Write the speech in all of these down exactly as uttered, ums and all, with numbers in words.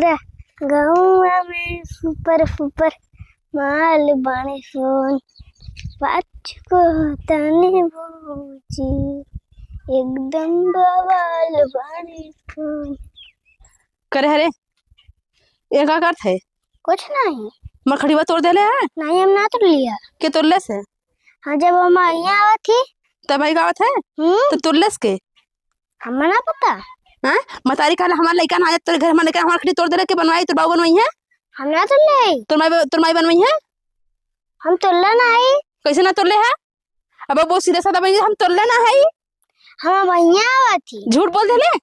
रे, गौवा में सुपर फुपर माल बाने सोन, पाँच को तने भौजी, एकदम बवाल बाने सोन। करे हरे, ये का करत है? कुछ नहीं। मोर खटिवा तोड़ देले है? नहीं, हम ना तोड़ लिया। के तोड़ले से? हाँ, जब हम यहाँ आवत थी। तब भाई गावत है? हम्म। तो तोड़ले से के? हमें ना पता। हाँ? मतारी कहला, "हमार लइका ना आ जात तोरे घर, हमार लइका, हमार खटिया तोड़ देले, के बनवाई, तोर बाबू बनवाई है?" हम ना तोड़ले है। तोर माई ब-, तोर माई बनवाई है? हम तोड़ले ना है। कैसे ना तोड़ले है? अब वो सीधा साधा बन गया, "हम तोड़ले ना है।" हम यहाँ आवत थी। झूठ बोल देले?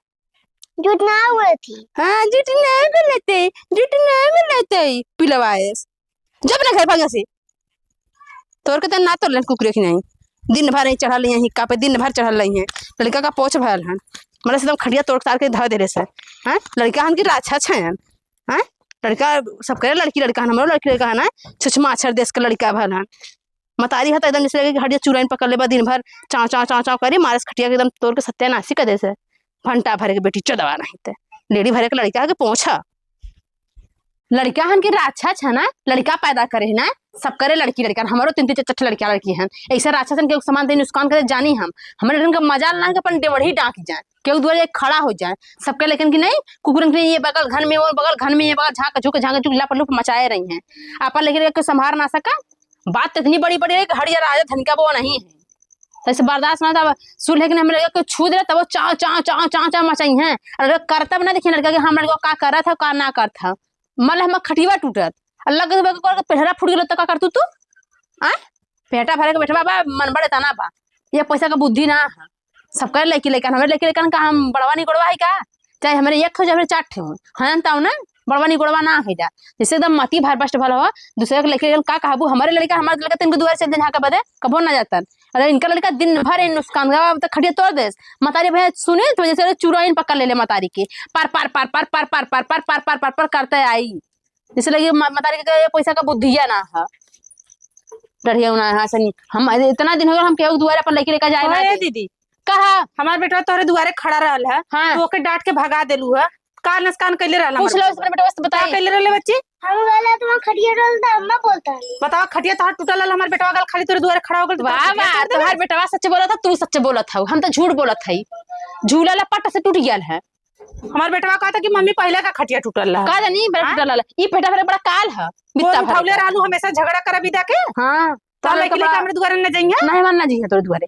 झूठ ना बोलत ही। हाँ, झूठ ना बोलत है, झूठ ना बोलत है, पिलवाएस। जब ना घर भागा से। तोर के त ना तोड़ले कुकुरे की नहीं। दिन भर ही चढ़ल रही हैं, हिक्का पे दिन भर चढ़ल रही हैं। लड़का का पोछ भरल हन। मने से एकदम खटिया तोड़ तार के धर देले से। हाँ, लड़का हन की राक्षस हैं। हाँ, लड़का सब करे, लड़की लड़का हन, हमरो लड़की लड़का हन, छुछमाछर देश के लड़का भरल हन। मतारी ह त एकदम जैसे लगे कि हड्डिया चुराइन पकड़ ले बा, दिन भर चाव, चाव, चाव, चाव करी, मारे से खटिया के एकदम तोड़ के सत्यानाशी कर दे से। भंटा भरे के बेटी चोदवा नहीं ते। लेडी भरे के लड़का के पोंछ ह। लड़का हन के राक्षस है ना, लड़का पैदा करे है ना, सब करे लड़की लड़का, हमरो तीन तीन चार चार लड़का लड़की हन। ऐसे राक्षसन के समान दिन नुकसान करे जानी हम। हमरे लड़कन का मजाल ना कि अपन डेवढ़ी डांक जाए, केहू दुआरे खड़ा हो जाए, सबके लड़कन की नहीं, कुकुरन की नहीं, ये बगल घर में, वो बगल घर में, ये बगल झांक झुक, झांक झुक, लप लुप मचाए रही हैं। अपन लड़की लड़का के संभार ना सका, बात इतनी बड़ी बड़ी है कि हड़िया राजा धन का वो नहीं है। तैसे बर्दाश्त ना था, सुन, लेकिन हम लड़का के छू दे तब वो चाव, चाव, चाव, चाव, चाव मचाई हैं। और लड़का करता भी ना देखिए लड़का कि हम लड़का का करत है, का ना करत है। मतलब हम खटिया टूटत, अल्लाह के करके पेहरा फूट गेलो तो का करतू तू? आ? पेटा भरे के बैठवा बा, मन बड़े तना बा। ये पैसा का बुद्धि ना है। सबका लड़की लड़का, हमारे लड़की लड़का का हम बड़वा नहीं गोड़वा है का? चाहे हमारे एक ठो, चाहे हमारे चार ठो हो, हैं तौ ना, बड़वा नहीं गोड़वा ना है जा। जैसे एकदम मती भर बस्ट भल हो, दूसरे के लड़की लड़का का कहबू, हमारे लड़का, हमारे लड़का तिनको दुआरे से दिन झाँके बदे, कबो ना जातन। अरे इनका लड़का दिन भर इन नुकसान का, अब तक खटिया तोड़ देस। मतारी भैया सुने तो जैसे चुराइन पकड़ ले ले मतारी के, पर, पर, पर करते आई। जैसे लगी म-, मतारी के ये पैसा का बुद्धिया ना है। डढ़िया ना है, सनी। हम इतना दिन हो गया, हम केहू के दुआरे अपन लड़की लेकर जाए ना कहे दे। दीदी, कहा? हमार बेटवा तोहरे दुआरे खड़ा रहल है, हाँ। तू ओके डांट के भगा देलू है। का नुकसान कैले रहल हमार पूछ लो बेटवा? अपने बेटवा से का बताई। कैले रहले बच्ची? हम गलत वहाँ खटिया रहल त अम्मा बोलता है। बताओ, खटिया तोहार टूटल रहल, हमार बेटवा गल खाली तोरे दुआरे खड़ा हो गल, वाह, वाह, तोहार बेटवा सच बोलत है, तू सच बोलत हऊ, हम तो झूठ बोलत हई। झूला ला पट से टूट गयल है। हमार बेटवा कहता कि मम्मी पहले का खटिया टूटल रहा। का जानी, बड़ा हाँ? टूटल रहा। ई पेटा भरे बड़ा काल है, बोल बित्ता भरे उठौले का। रहलू, हमेशा झगड़ा करब इदा के। हाँ, तो तोहरे लड़की लेके बा-, हमरे दुआरे न जइहे। नहीं, हमार ना जइहे तोरे दुआरे।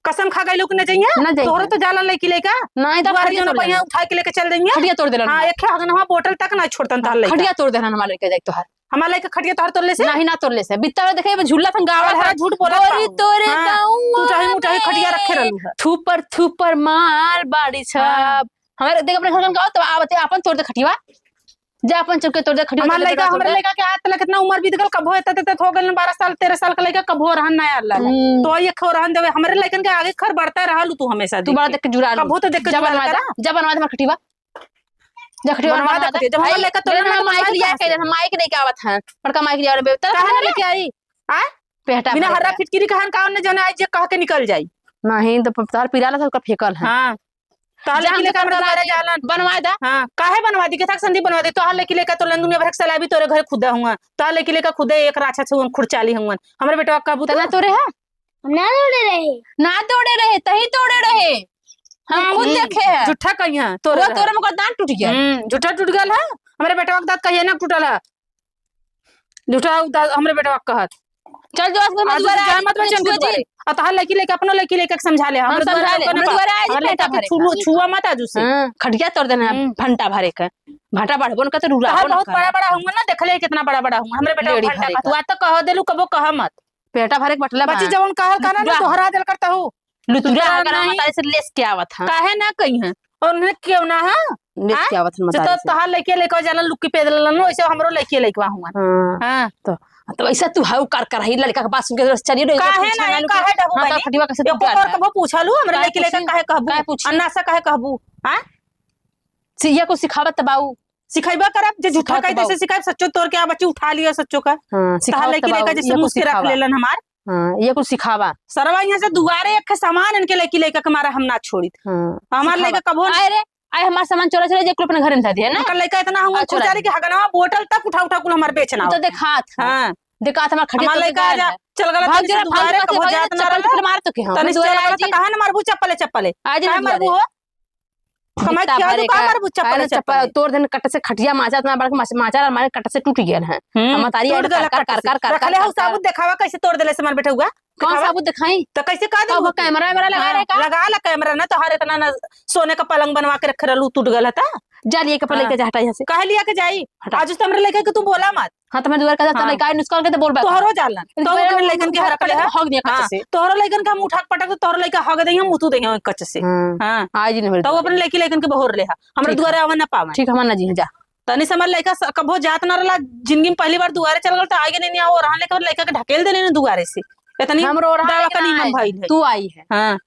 कसम खा गइलू कि न जइहे। ना जइहे। तोहरे तो जाला लड़की लेके। नहीं, तो दुआरे खटिया जौन तोड़ पहिया देना। उठा के लेके चल जइहे। खटिया तोड़ देना हाँ, हमार। एक ठे अगनवा बोतल तक ना छोड़तन तोहर लड़का। खटिया तोड़ देना हमार लड़का जाए तोहार। हमार लइका खटिया तोहर तोड़ले से? नहीं, ना तोड़ले से। बित्ता में देखे, झूला थन गावल है। झूठ बोलत गोरी बा। तोरे हाँ, गाँव तू चाहे में मुँह चाहे खटिया रखे रहलू है। थूपर, थूपर माल बाड़ी सब। हाँ। हमारे देख अपने घर का गाँव, तो आवते आपन तोड़ दे खटिया। जा आपन चौके तोड़ दे खटिया, हमार तोड़ दे, लइका, तोड़ दे। हमरे लइका के आज तलक कितना उम्र बीत गल, कबो एत, एत, एत हो गल, बारह साल, तेरह साल का लइका कबो रहन ना आला। हम्म। तो ये खो रहन देवे, हमरे लइकन के आगे खर बढ़ता रहलू तू हमेशा तू देख बड़ा के। देख के जुड़ा लू। कबो तो देख के जा जुड़ा बनवा दे, करा। जा बनवा दे हमार खटिया। जा खटिया बनवा बनवा दे दे। खटिया। जब हमार आई, लइका तोड़े ना, ना, तो माइक बनवा लिया दे। के, हम माइक लेके आवत हैं। बड़का माइक लिया और बेटा काहे लेके आई? आ? पेटा बिना भरे हर्रा के। फिटकिरी कहन का ओन्ने जने आई जे कह के निकल जाई। नहीं, तो प-, तार पिराला था, ओकर फेंकल है। हाँ। तार जा, लेके हम लेके तो हमरे बनवा दुआरे दे, जालन। बनवा दा। हाँ, काहे बनवा दी? केथा के संदीप बनवा दे। तोहार लेके लेके तो लन दुनिया भर के सलाबी तोरे घर खुदा हुआ। तार लेके लेके खुदे एक राछा से उन खुरचाली हुआ। हमरे बेटवा कहबू तना तो? तोरे है? हम ना तोड़े रहे। ना तोड़े रहे, तही तोड़े रहे। हम नहीं। खुद देखे हैं। झूठा कहीं है, तोड़े वो रहे। तोरे में ओकर दांत टूट गया। हम्म, झूठा टूट गया है। हमरे बेटवा के दांत कहिए ना टूटल है। झूठा उदा-, हमरे बेटवा के कहत। चल जो आज आज दुबारा जा मत बचन छुए के दुआरे। जी। आ तहार लड़की लेके, अपनो लड़की लेके समझा ले। हम हमरे समझा दुआरे ले, को ना हमरे बा-, दुआरे आज हमरे बेटा लड़का के भरे छुआ, का। छुआ मत आजू से। हाँ, खटिया तोड़ देना है, हम्म। भंटा भरे के। भंटा बढ़बो न कर, रूड़ा तहार हो न बहुत कर। बड़ा बड़ा हुआ ना, देख ले कितना बड़ा बड़ा हुआ। हमरे बेटवा लेडी भंटा भरे का। का। तू आज तो कह देलू, कबो कह मत। पेटा भरे के बटला बची बा। जवन कहल का ना, लुतुरा। दोहरा देल करता हूँ। लुतुरा लुतुरा है, गाना नहीं। मतारी से लेस के आवत है। काहे ना कही है? और उन्हें क्यों ना है? लेस हाँ? के आवत है से मतारी तो से। तोहार लइके लेके जाला लुक्की पे दलन, वैसे हमरो लइके लेके हुआ। हाँ। हाँ। तो, तो ऐसा तू हाउ कर कर ही लड़का के बात सुन के चलिए, काहे ना, काहे डबू हाँ, तो बनी? खटिया कैसे एको टूटा पर है? कबो पूछा लू, हमरे हाँ, लइके लेके पूछी। काहे कहबू? काहे पूछी? अन्ना से काहे कहबू? हाँ? से ये को सिखावत बाऊ। सिखाइबा करब, जे झूठा सिखावत कह बाऊ। जैसे सिखाइब, सच्चो तोर के आ बच्ची उठा लियो, सच्चो का। हाँ, तहार सिखावत लइकी बाऊ, लइका जैसे ये को मुँह से रख सिखावा। लेलन हमार। हाँ, ये कुछ सिखावा। सरवा यहाँ से दुआरे एक सामान इनके लइकी लइका के मारा हम ना छोड़ित। हाँ, हमार सिखावा। लइका कबो ना। अरे, आए हमार सामान चोरा चोरा जे कुल अपने घरे में धर दिया ना। उनका लइका इतना हम हाँ, चोरा कुचारी के हगनवा बोतल तक उठा उठा कुल हमार बेचना तो हो। देखात है। हाँ। देखात हमार खटिया हमार तो लइका दुआर आजा, है। चल गलत भाग तनी से जरा, दुआरे भाग कबो से, जात ना चप्पल रहला। चप्पल मार तो के हम। तनी से दुआरे चल गलत आई जी। कहाँ न मारबू चप्पले चप्पले? आज काहे ना मारबू दुआरे। हो? कमाई इतना खिया भारे तू, काहे का? मारबू चप्पले अरे चप्पले? चप्पल तोड़ देन कट से खटिया माचा, इतना बड़ा माचा, माचा मारे कट से टूट गया है। हम्म, हम तारी टूट गला कर, कर, कट कर, से। कर, कर, रख ले कर, हो कर। साबुत देखावा कैसे तोड़ देले से मार बेटा हुआ। कौन देखावा? साबुत देखाई? तो कैसे कह तो देबू? वो कैमरा वैमरा लगा हाँ, रहे का? लगा ला कैमरा ना, तोहार इतना ना सोने का पलंग बनवा के रखे रहलू, टूट गल हता। जा लिए के अपन हाँ। लेके जा, हटा यहाँ से। काहे लिया के जाई? हटा। आज उस हमरे लइका के तू बोला मत। हाँ, तो मैं दुआर का जाता हाँ। लइका नुस्कान के तो बोल बात। तोहरो जालन। इनके तो वो बोला अपने लइकन के हरक ले हर। हग दिया हाँ, कट से। तोहरो लइकन के हम उठा के पटक तो तोहरो लइका हग दे हम मुतू दे हम कच से। हाँ। हाँ। आज ही नहीं तो वो अपने लइकी लइकन के बहोर ले हा। हमरे ठीक दुआरे है। आवा ना पावे। ठीक, हमार ना जी, जा। तनी से हमार लइका स-, कबो जात ना रहला, जिंदगी में पहली बार दुआरे चल गल, तो आगे नहीं, नहीं आओ, ओरहन लेके लइका के ढकेल देले ना दुआरे से। इतनी हमरो ओरहन दावा लेके का ना नीमन आए। भइल है। तू आई है। हाँ।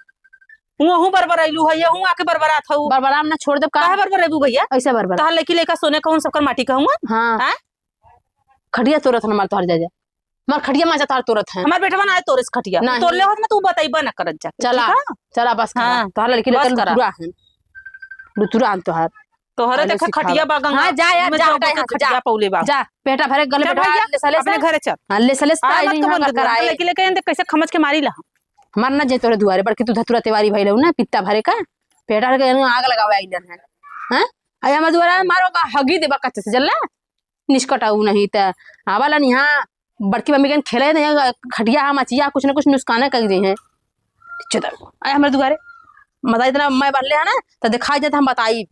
वहू बरबरैलू है, यहू आके बरबरात हऊ। बरबराम ना छोड़ देब का? काहे बरबरेबू भैया? ऐसे बरबरा। तहार लइकी लइका सोने कहूँ सबकर माटी कहूँ? हाँ। हैं? खटिया तोरत हन हमार तोहर जा जा। हमार खटिया माचा तोहर तोरत है। हमार बेटवा ना आए तोरे से खटिया। नहीं। तोर ले होत ना तू बताइबा ना करत जा। चला, ठीक है? चला बस करा। हाँ, तोहर लड़की बस लड़का करा। लुतुरा है। लुतुरा हन तोहर। तोहरे अरे देखा सिखावा। खटिया बा गंगा, हाँ, जा यार, में जा, जो हटा बच्चा यहाँ से, खटिया जा। पौले बा। जा, पेटा भरे गल जा बेटा, भैया, ले सले अपने सा। घरे चल। हाँ, ले सले सा, आज मत नहीं कबन यहाँ दूर, कराए। लड़की लेके आइन, कैसे खमच के मारी ला। हमार ना जे तोरे दुआरे, बड़की तू धतुरा तिवारी भइल हऊ ना, पित्ता भरे का। पेटा भरे के आग लगावे आइलन है। हैं? अरे हमार दुआरे मारो का हगी देबा कच्चे से, जल्ला? निष्कट आऊ नहीं त। आवालन यहाँ, बड़की मम्मी के खेले नहीं, खटिया, मचिया, कुछ न कुछ नुस्काने कर दे हैं। चुदर। अरे हमारे दुआरे। मजा इतना मैं बढ़ले है ना, तो दिखाई देता हम बताई।